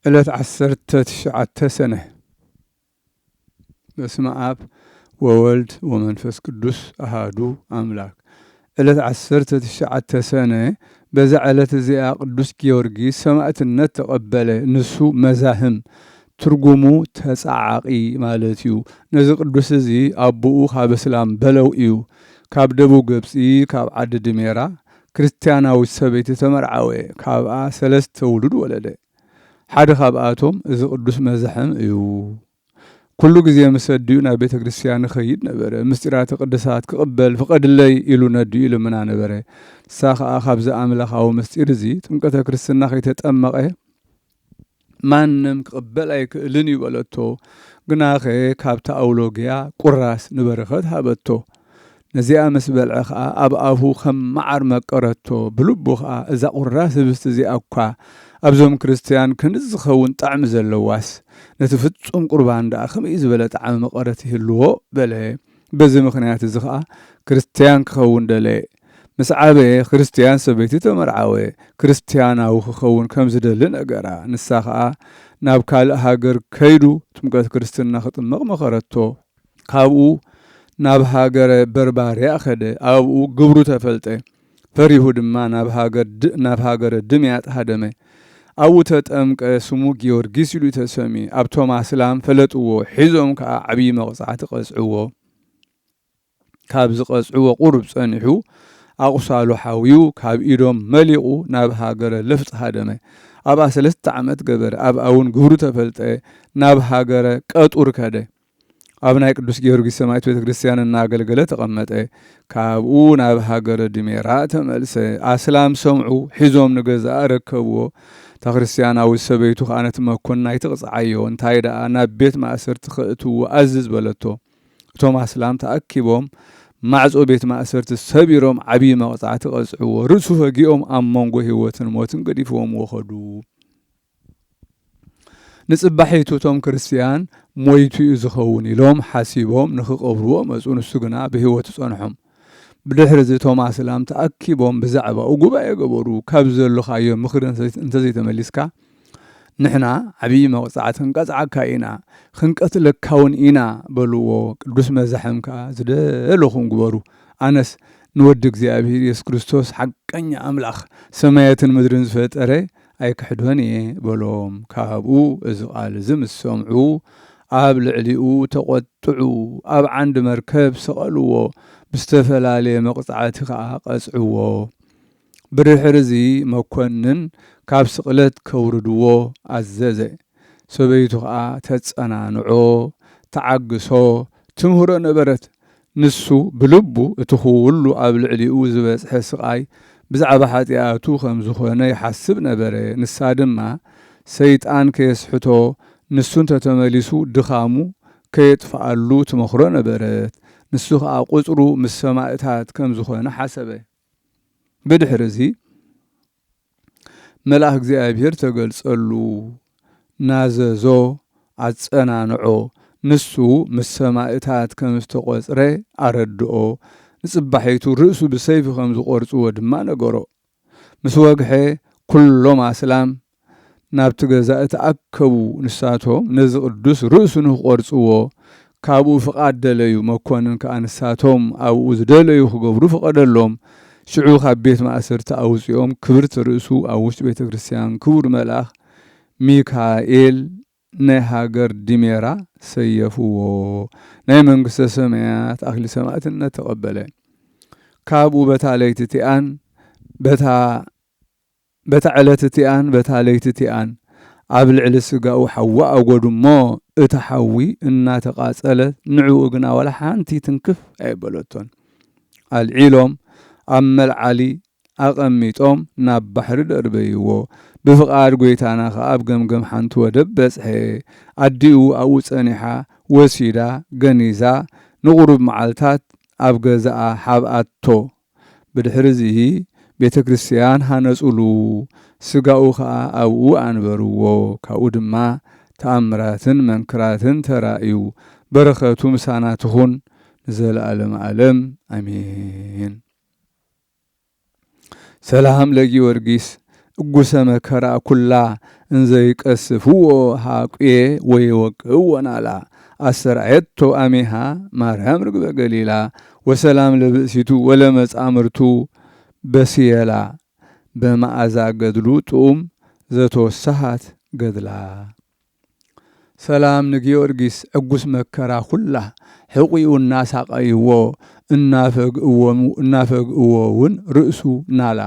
ዕለት ዓሰርተ ትሽዓተ ሰነ። በስመ ኣብ ወወልድ ወመንፈስ ቅዱስ ኣሃዱ ኣምላክ። ዕለት ዓሰርተ ትሽዓተ ሰነ፣ በዛ ዕለት እዚኣ ቅዱስ ጊዮርጊስ ሰማዕትነት ተቐበለ። ንሱ መዛህም፣ ትርጉሙ ተጻዓቒ ማለት እዩ። ነዚ ቅዱስ እዚ ኣቦኡ ካብ እስላም በለው እዩ። ካብ ደቡብ ግብጺ፣ ካብ ዓዲ ድሜራ፣ ክርስትያናዊት ሰበይቲ ተመርዓወ። ካብኣ ሰለስተ ውሉድ ወለደ። ሓደ ካብኣቶም እዚ ቅዱስ መዛሕም እዩ። ኩሉ ግዜ ምስ ኣዲኡ ናብ ቤተ ክርስቲያን ይኸይድ ነበረ። ምስጢራተ ቅዱሳት ክቕበል ፍቐድለይ ኢሉ ነዲኡ ይልምና ነበረ። ንሳ ኸኣ ካብዚ ኣምላኻዊ ምስጢር እዚ ጥምቀተ ክርስትና ከይተጠመቐ ማንም ክቕበል ኣይክእልን እዩ በለቶ። ግናኸ ካብታ ኣውሎግያ ቁራስ ንበረኸት ሃበቶ። ነዚኣ ምስ በልዐ ኸኣ ኣብ ኣፉ ከም መዓር መቀረቶ። ብልቡ ኸኣ እዛ ቁራስ ህብስቲ እዚኣ እኳ ኣብዞም ክርስትያን ክንድዚ ዝኸውን ጣዕሚ ዘለዋስ፣ ነቲ ፍጹም ቁርባን ደኣ ከመይ ዝበለ ጣዕሚ መቐረት ይህልዎ? በለ። በዚ ምኽንያት እዚ ኸኣ ክርስትያን ክኸውን ደለየ። ምስ ዓበየ ክርስትያን ሰበይቲ ተመርዓወ። ክርስትያናዊ ክኸውን ከም ዝደሊ ነገራ። ንሳ ኸኣ ናብ ካልእ ሃገር ከይዱ ጥምቀት ክርስትና ክጥመቕ መኸረቶ። ካብኡ ናብ ሃገረ በርባርያ ኸደ። ኣብኡ ግብሩ ተፈልጠ። ፈሪሁ ድማ ናብ ሃገር ድ-፣ ናብ ሃገረ ድምያጥ ሃደመ። ኣብኡ ተጠምቀ። ስሙ ጊዮርጊስ ኢሉ ተሰምየ። ኣብቶም ኣስላም ፈለጥዎ። ሒዞም ከኣ ዓብዪ መቕጻዕቲ ቀጽዕዎ። ካብ ዝቐጽዕዎ ቁሩብ ጸኒሑ ኣቑሳሉ ሓውዩ ካብ ኢዶም መሊቑ ናብ ሃገረ ልፍጽ ሃደመ። ኣብኣ ሰለስተ ዓመት ገበረ። ኣብኣ እውን ግብሩ ተፈልጠ። ናብ ሃገረ ቀጡር ከደ። ኣብ ናይ ቅዱስ ጊዮርጊስ ሰማዕት ቤተ ክርስቲያን እናኣገልገለ ተቐመጠ። ካብኡ ናብ ሃገረ ድሜራ ተመልሰ። ኣስላም ሰምዑ፣ ሒዞም ንገዛኣ ረከብዎ። እታ ክርስቲያናዊት ሰበይቱ ኸኣ ነቲ መኮንና ኣይትቕጽዓዮ፣ እንታይ ደኣ ናብ ቤት ማእሰርቲ ከእትዎ ኣዝዝ በለቶ። እቶም ኣስላም ተኣኪቦም ማዕጾ ቤት ማእሰርቲ ሰቢሮም ዓብዪ መቕጻዕቲ ቀጽዕዎ። ርእሱ ፈጊኦም ኣብ መንጎ ህይወትን ሞትን ገዲፍዎም ወኸዱ። ንጽባሒቱ እቶም ክርስትያን ሞይቱ እዩ ዝኸውን ኢሎም ሓሲቦም ንኽቐብርዎ መጹ። ንሱ ግና ብህይወቱ ጸንሖም። ብድሕሪ እዚ እቶም ኣስላም ተኣኪቦም ብዛዕባኡ ጉባኤ ገበሩ። ካብ ዘለኻዮ ምኽሪ እንተ-፣ እንተዘይተመሊስካ፣ ንሕና ዓብዪ መቕጻዕቲ ክንቀጽዓካ ኢና፣ ክንቀትለካ እውን ኢና በልዎ። ቅዱስ መዛሕም ከኣ ዝደለኹም ግበሩ፣ ኣነስ ንወዲ እግዚኣብሔር የሱስ ክርስቶስ ሓቀኛ ኣምላኽ ሰማያትን ምድርን ዝፈጠረ ኣይክሕዶን እየ በሎም። ካብኡ እዚ ቃል እዚ ምስ ሰምዑ ኣብ ልዕሊኡ ተቖጥዑ፣ ኣብ ዓንዲ መርከብ ሰቐልዎ፣ ብዝተፈላለየ መቕጻዕቲ ኸኣ ቀጽዕዎ። ብድሕሪ እዚ መኮንን ካብ ስቕለት ከውርድዎ ኣዘዘ። ሰበይቱ ኸኣ ተጸናንዖ፣ ተዓግሶ፣ ትምህሮ ነበረት። ንሱ ብልቡ እቲ ኹሉ ኣብ ልዕሊኡ ዝበጽሐ ስቓይ ብዛዕባ ሓጢኣቱ ከም ዝኾነ ይሓስብ ነበረ። ንሳ ድማ ሰይጣን ከየስሕቶ፣ ንሱ እንተተመሊሱ ድኻሙ ከየጥፍኣሉ ትመኽሮ ነበረት። ንሱ ኸኣ ቁጽሩ ምስ ሰማእታት ከም ዝኾነ ሓሰበ። ብድሕሪ እዚ መልኣኽ እግዚኣብሔር ተገልጸሉ፣ ናዘዞ፣ ኣጸናንዖ። ንሱ ምስ ሰማእታት ከም ዝተቖጽረ ኣረድኦ። ንጽባሒቱ ርእሱ ብሰይፊ ከም ዝቖርጽዎ ድማ ነገሮ። ምስ ወግሐ፣ ኩሎም ኣስላም ናብቲ ገዛ እተኣከቡ። ንሳቶም ነዚ ቅዱስ ርእሱ ንኽቖርጽዎ ካብኡ ፍቓድ ደለዩ። መኮንን ከኣ ንሳቶም ኣብኡ ዝደለዩ ክገብሩ ፈቐደሎም። ሽዑ ካብ ቤት ማእሰርቲ ኣውጺኦም ክብርቲ ርእሱ ኣብ ውሽጢ ቤተ ክርስቲያን ክቡር መልኣኽ ሚካኤል ናይ ሃገር ዲሜራ ሰየፍዎ። ናይ መንግስተ ሰማያት ኣክሊል ሰማዕትነት ተቐበለ። ካብኡ በታ ለይቲ እቲኣን በታ በታ ዕለት እቲኣን በታ ለይቲ እቲኣን ኣብ ልዕሊ ስጋኡ ሓዊ ኣጎዱ እሞ፣ እታ ሓዊ እናተቓጸለት፣ ንዕኡ ግና ዋላ ሓንቲ ትንክፍ ኣየበለቶን። ኣልዒሎም ኣብ መልዓሊ ኣቐሚጦም ናብ ባሕሪ ደርበይዎ። ብፍቓድ ጐይታና ኸኣ ኣብ ገምገም ሓንቲ ወደብ በጽሐ። ኣዲኡ ኣብኡ ጸኒሓ፣ ወሲዳ፣ ገኒዛ፣ ንቑሩብ መዓልታት ኣብ ገዛኣ ሓብኣቶ። ብድሕሪ እዚ ቤተ ክርስቲያን ሃነጹሉ፣ ስጋኡ ኸኣ ኣብኡ ኣንበርዎ። ካብኡ ድማ ተኣምራትን መንክራትን ተራእዩ። በረኸቱ ምሳና ትኹን ንዘለዓለመ ዓለም፣ ኣሜን። ሰላም ለጊዮርጊስ እጉሰ መከራ ኩላ እንዘይቀስፍዎ ሃቁየ ወይወቅእዎ ናላ ኣስተርኣየቶ ኣሜሃ ማርያም ርግበ ገሊላ ወሰላም ለብእሲቱ ወለመጻምርቱ በስየላ በመኣዛ ገድሉ ጥኡም ዘተወሰሃት ገድላ። ሰላም ንጊዮርጊስ ዕጉስ መከራ ኩላ ሕቑኡ እናሳቐይዎ እናፈግእዎሙ-፣ እናፈግእዎ እውን ርእሱ ናላ።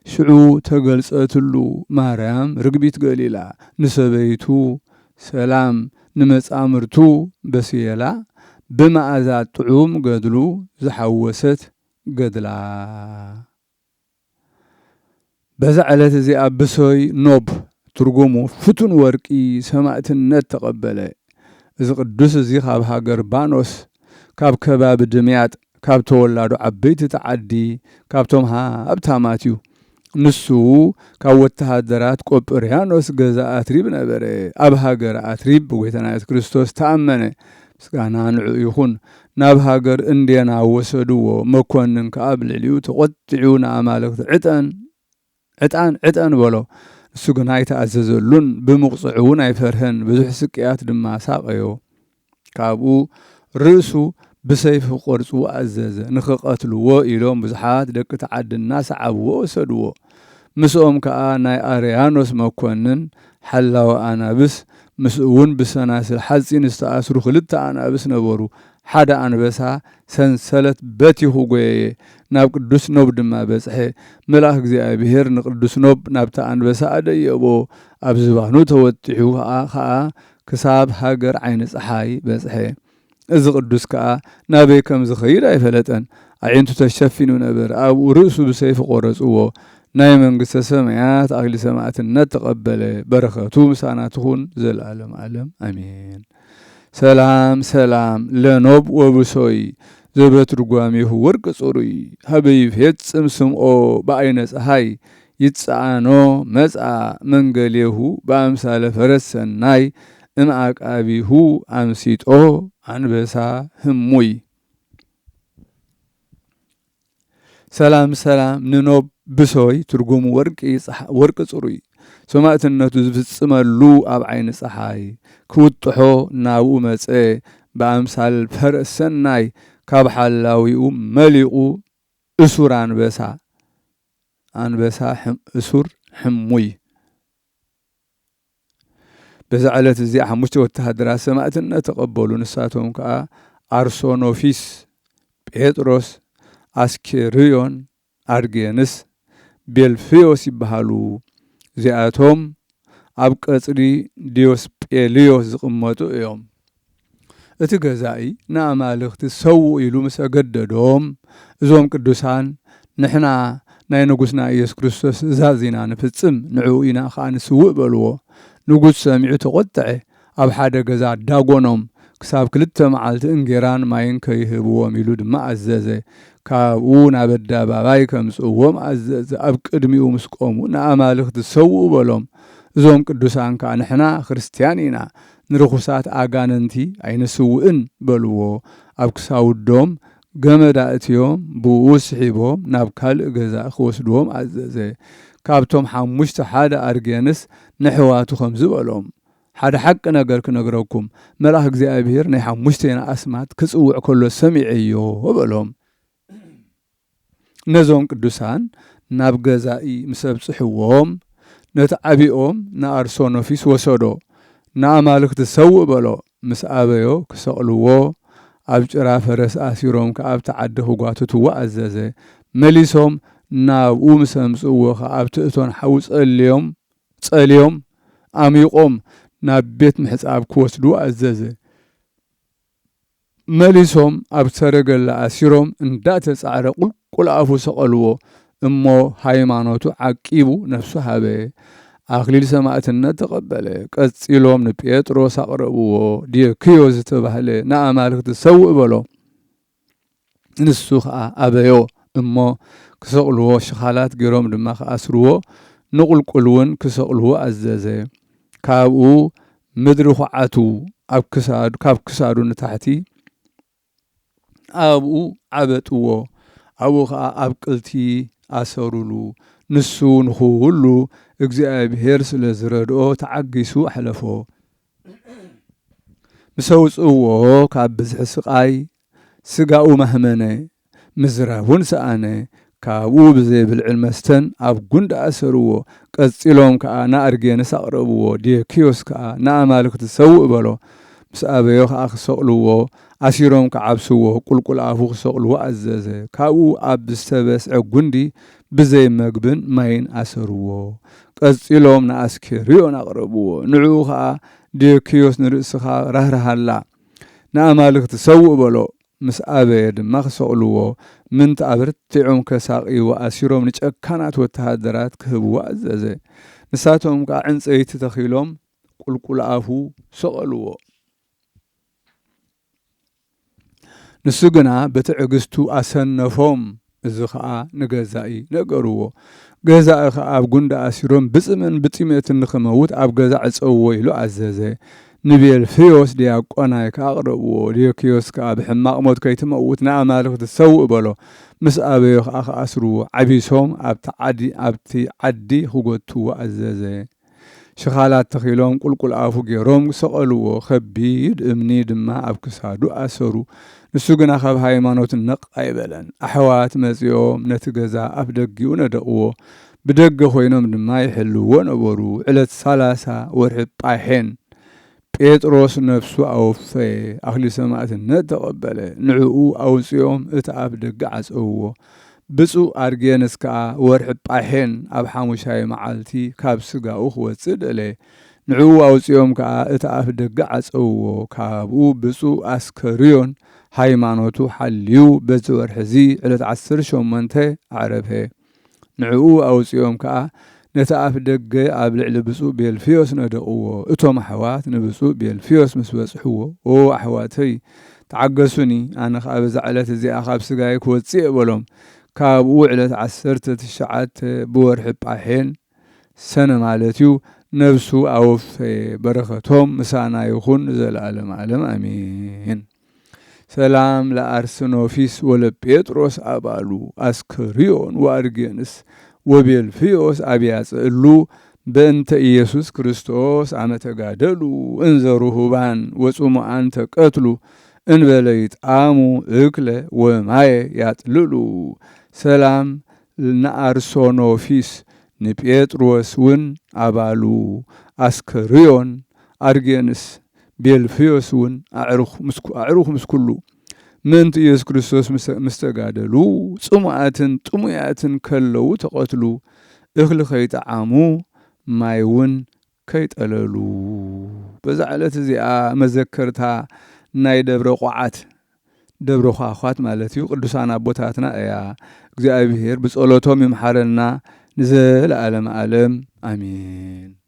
ሽዑ ተገልጸትሉ ማርያም ርግቢት ገሊላ ንሰበይቱ ሰላም ንመጻምርቱ በስየላ ብመኣዛ ጥዑም ገድሉ ዝሓወሰት ገድላ። በዛ ዕለት እዚኣ ብሶይ ኖብ ትርጉሙ ፍቱን ወርቂ ሰማእትነት ተቐበለ። እዚ ቅዱስ እዚ ካብ ሃገር ባኖስ፣ ካብ ከባቢ ድምያጥ፣ ካብ ተወላዶ ዓበይቲ ተዓዲ፣ ካብቶም ሃብታማት እዩ። ንሱ ካብ ወተሃደራት ቆጵርያኖስ ገዛ ኣትሪብ ነበረ። ኣብ ሃገር ኣትሪብ ብጎይታና የሱስ ክርስቶስ ተኣመነ። ምስጋና ንዕኡ ይኹን። ናብ ሃገር እንዴና ወሰድዎ። መኮንን ከኣ ኣብ ልዕሊኡ ተቖጢዑ ንኣማልኽቲ ዕጠን፣ ዕጣን፣ ዕጠን በሎ። ንሱ ግና ኣይተኣዘዘሉን፣ ብምቕጽዑ እውን ኣይፈርሀን። ብዙሕ ስቅያት ድማ ሳቐዮ። ካብኡ ርእሱ ብሰይፊ ክቖርጽዎ ኣዘዘ። ንኽቐትልዎ ኢሎም ብዙሓት ደቂ ተዓዲ እናሰዓብዎ ወሰድዎ። ምስኦም ከኣ ናይ ኣርያኖስ መኮንን ሓላዊ ኣናብስ፣ ምስኡ እውን ብሰናስል ሓጺን ዝተኣስሩ ክልተ ኣናብስ ነበሩ። ሓደ ኣንበሳ ሰንሰለት በቲኹ ጐየየ፣ ናብ ቅዱስ ኖብ ድማ በጽሐ። መልኣኽ እግዚኣብሔር ንቅዱስ ኖብ ናብቲ ኣንበሳ ኣደየቦ፣ ኣብ ዝባኑ ተወጢሑ ኸኣ፣ ኸኣ ክሳብ ሃገር ዓይኒ ጸሓይ በጽሐ። እዚ ቅዱስ ከኣ ናበይ ከም ዝኸይድ ኣይፈለጠን። ኣዒንቱ ተሸፊኑ ነበረ። ኣብኡ ርእሱ ብሰይፊ ቈረጽዎ። ናይ መንግስተ ሰማያት ኣክሊል ሰማዕትነት ተቐበለ። በረኸቱ ምሳና ትኹን ዘለዓለም ዓለም። ኣሜን። ሰላም ሰላም ለኖብ ወብሶይ ዘበትርጓሜሁ ወርቅ ጽሩይ ሀበ ይፌጽም ስምኦ በአይነ ፀሐይ ይጸዓኖ መጽአ መንገሌሁ በአምሳለ ፈረስ ሰናይ እምአቃቢሁ አምሲጦ አንበሳ ህሙይ። ሰላም ሰላም ንኖብ ብሶይ ትርጉሙ ወርቂ ጸሓ-፣ ወርቂ ጽሩይ ሰማእትነቱ ዝፍጽመሉ ኣብ ዓይኒ ጸሓይ ክውጥሖ ናብኡ መጸ። ብኣምሳል ፈረስ ሰናይ ካብ ሓላዊኡ መሊቑ እሱር ኣንበሳ፣ ኣንበሳ ሕም-፣ እሱር ሕሙይ። በዛ ዕለት እዚኣ ሓሙሽተ ወተሃደራት ሰማእትነት ተቐበሉ። ንሳቶም ከኣ ኣርሶኖፊስ፣ ጴጥሮስ፣ ኣስኬርዮን ኣርጌንስ፣ ቤልፍዮስ ይበሃሉ። እዚኣቶም ኣብ ቀጽሪ ዲዮስጴልዮስ ዝቕመጡ እዮም። እቲ ገዛኢ ንኣማልኽቲ ሰውኡ ኢሉ ምስ ኣገደዶም፣ እዞም ቅዱሳን፣ "ንሕና ናይ ንጉስና ኢየሱስ ክርስቶስ ትእዛዝ ኢና ንፍጽም፣ ንዕኡ ኢና ኸኣ ንስውእ" በልዎ። ንጉስ ሰሚዑ ተቖጥዐ። ኣብ ሓደ ገዛ ዳጎኖም፣ ክሳብ ክልተ መዓልቲ እንጌራን ማይን ከይህብዎም ኢሉ ድማ ኣዘዘ። ካብኡ ናብ ኣደባባይ ከምጽእዎም ኣዘዘ። ኣብ ቅድሚኡ ምስ ቆሙ፣ "ንኣማልኽቲ ሰውኡ" በሎም። እዞም ቅዱሳን ከኣ፣ "ንሕና ክርስትያን ኢና፣ ንርኹሳት ኣጋንንቲ ኣይንስውእን" በልዎ። ኣብ ክሳውዶም ገመድ ኣእትዮም፣ ብኡ ስሒቦም ናብ ካልእ ገዛ ክወስድዎም ኣዘዘ። ካብቶም ሓሙሽተ ሓደ ኣርጌንስ ንሕዋቱ ከምዚ በሎም፣ "ሓደ ሓቂ ነገር ክነግረኩም፣ መልኣኽ እግዚኣብሔር ናይ ሓሙሽቴና ኣስማት ክጽውዕ ከሎ ሰሚዐዮ" በሎም። ነዞም ቅዱሳን ናብ ገዛኢ ምስ ኣብጽሕዎም፣ ነቲ ዓቢኦም ንኣርሶኖፊስ ወሰዶ፣ "ንኣማልኽቲ ሰውእ" በሎ። ምስ ኣበዮ ክሰቕልዎ፣ ኣብ ጭራ ፈረስ ኣሲሮም ከኣ ኣብቲ ዓዲ ክጓትትዎ ኣዘዘ። መሊሶም ናብኡ ምስ ኣምጽእዎ ከኣ ኣብቲ እቶን ሓዊ ጸልዮም፣ ጸልዮም፣ ኣሚቖም ናብ ቤት ምሕጻብ ክወስድዎ ኣዘዘ። መሊሶም ኣብ ሰረገላ ኣሲሮም እንዳተጻዕረ ቁልቁል ኣፉ ሰቐልዎ። እሞ ሃይማኖቱ ዓቂቡ ነፍሱ ሃበ። ኣኽሊል ሰማእትነት ተቐበለ። ቀጺሎም ንጴጥሮስ ኣቕረብዎ። ዲዮክዮ ዝተባህለ ንኣማልኽቲ ሰውእ በሎ። ንሱ ኸኣ ኣበዮ። እሞ ክሰቕልዎ ሽኻላት ገይሮም ድማ ክኣስርዎ፣ ንቑልቁል እውን ክሰቕልዎ ኣዘዘ። ካብኡ ምድሪ ኹዓቱ ኣብ ክሳዱ፣ ካብ ክሳዱ ንታሕቲ ኣብኡ ዓበጥዎ። ኣብኡ ኸኣ ኣብቅልቲ ኣሰሩሉ። ንሱ ንኹሉ እግዚኣብሔር ስለ ዝረድኦ ተዓጊሱ ኣሕለፎ። ምስ ኣውጽእዎ ካብ ብዝሒ ስቓይ ስጋኡ ማህመነ፣ ምዝራብ እውን ሰኣነ። ካብኡ ብዘይ ብልዕን መስተን ኣብ ጉንዲ ኣሰርዎ። ቀጺሎም ከኣ ንኣርጌንስ ኣቕረብዎ። ዴክዮስ ከኣ ንኣማልክቲ ሰውእ በሎ። ምስ ኣበዮ ከኣ ክሰቕልዎ፣ ኣሲሮም ክዓብስዎ፣ ቁልቁል ኣፉ ክሰቕልዎ ኣዘዘ። ካብኡ ኣብ ዝተበስዐ ጉንዲ ብዘይ መግብን ማይን ኣሰርዎ። ቀጺሎም ንኣስኬርዮን ኣቕረብዎ። ንዕኡ ኸኣ ዴክዮስ ንርእስኻ ራህርሃላ፣ ንኣማልክቲ ሰውእ በሎ። ምስ ኣበየ ድማ ክሰቕልዎ፣ ምንት ኣበርቲዖም ከሳቕይዎ ኣሲሮም ንጨካናት ወተሃደራት ክህብዎ ኣዘዘ። ንሳቶም ከኣ ዕንጸይቲ ተኺሎም ቁልቁል ኣፉ ሰቐልዎ። ንሱ ግና ብትዕግስቱ ኣሰነፎም። እዚ ኸኣ ንገዛኢ ነገርዎ። ገዛኢ ኸኣ ኣብ ጉንዲ ኣሲሮም ብጽምእን ብጥሜትን ንኽመውት ኣብ ገዛ ዕጸውዎ ኢሉ ኣዘዘ። ንቤልፍዮስ ዲያቆናይ ከኣ ኣቕረብዎ። ዴክዮስ ከኣ ብሕማቕ ሞት ከይትመውት ንኣማልኽቲ ሰውእ በሎ። ምስ ኣበዮ ኸኣ ክኣስርዎ ዓቢሶም ኣብቲ ዓዲ፣ ኣብቲ ዓዲ ክጎትዎ ኣዘዘ። ሽኻላት ተኺሎም ቁልቁል ኣፉ ገይሮም ሰቐልዎ። ከቢድ እምኒ ድማ ኣብ ክሳዱ ኣሰሩ። ንሱ ግና ካብ ሃይማኖት ነቕ ኣይበለን። ኣሕዋት መጺኦም ነቲ ገዛ ኣፍ ደጊኡ ነደቕዎ። ብደገ ኮይኖም ድማ ይሕልዎ ነበሩ። ዕለት ሰላሳ ወርሒ ጳሄን ጴጥሮስ ነፍሱ ኣወፈየ፣ ኣኽሊል ሰማዕትነት ተቐበለ። ንዕኡ ኣውጺኦም እቲ ኣፍ ደገ ዓጸውዎ። ብፁዕ ኣርጌንስ ከኣ ወርሒ ጳሄን ኣብ ሓሙሻይ መዓልቲ ካብ ስጋኡ ክወጽእ ደለየ። ንዕኡ ኣውጺኦም ከኣ እቲ ኣፍ ደገ ዓጸውዎ። ካብኡ ብፁዕ ኣስከርዮን ሃይማኖቱ ሓልዩ በዚ ወርሒ እዚ ዕለት ዓሰርተ ሸሞንተ ኣዕረፈ። ንዕኡ ኣውጺኦም ከኣ ነቲ ኣፍ ደገ ኣብ ልዕሊ ብፁዕ ቤልፍዮስ ነደቕዎ። እቶም ኣሕዋት ንብፁዕ ቤልፍዮስ ምስ በጽሕዎ፣ "ኦ ኣሕዋተይ፣ ተዓገሱኒ፣ ኣነ ኸኣ በዛ ዕለት እዚኣ ካብ ስጋይ ክወጽእ እየ" በሎም። ካብኡ ዕለት ዓሰርተ ትሽዓተ ብወርሒ ጳሄን ሰነ ማለት እዩ፣ ነብሱ ኣወፈየ። በረኸቶም ምሳና ይኹን ንዘለዓለም ዓለም ኣሜን። ሰላም ለኣርስኖፊስ ወለጴጥሮስ ኣባሉ ኣስከርዮን ወኣርጌንስ ወቤልፍዮስ ኣብያጽ እሉ በእንተ ኢየሱስ ክርስቶስ ኣመ ተጋደሉ እንዘ ርሁባን ወጽሙኣን ተቀትሉ እንበለ ይጣሙ እክለ ወማየ ያጥልሉ። ሰላም ንኣርሶኖፊስ ንጴጥሮስ እውን ኣባሉ ኣስከርዮን ኣርጌንስ ቤልፍዮስ እውን ኣዕሩኽ ምስ ኩ-፣ ኣዕሩኽ ምስ ኩሉ ምእንቲ ኢየሱስ ክርስቶስ ምስ፣ ምስ ተጋደሉ፣ ጽሙኣትን ጥሙያትን ከለዉ ተቐትሉ፣ እኽሊ ከይጠዓሙ፣ ማይ እውን ከይጠለሉ። በዛ ዕለት እዚኣ መዘከርታ ናይ ደብረ ቋዓት፣ ደብረ ኳኳት ማለት እዩ፣ ቅዱሳን ኣቦታትና እያ። እግዚኣብሔር ብጸሎቶም ይምሓረና ንዘለዓለም ዓለም። ኣሜን።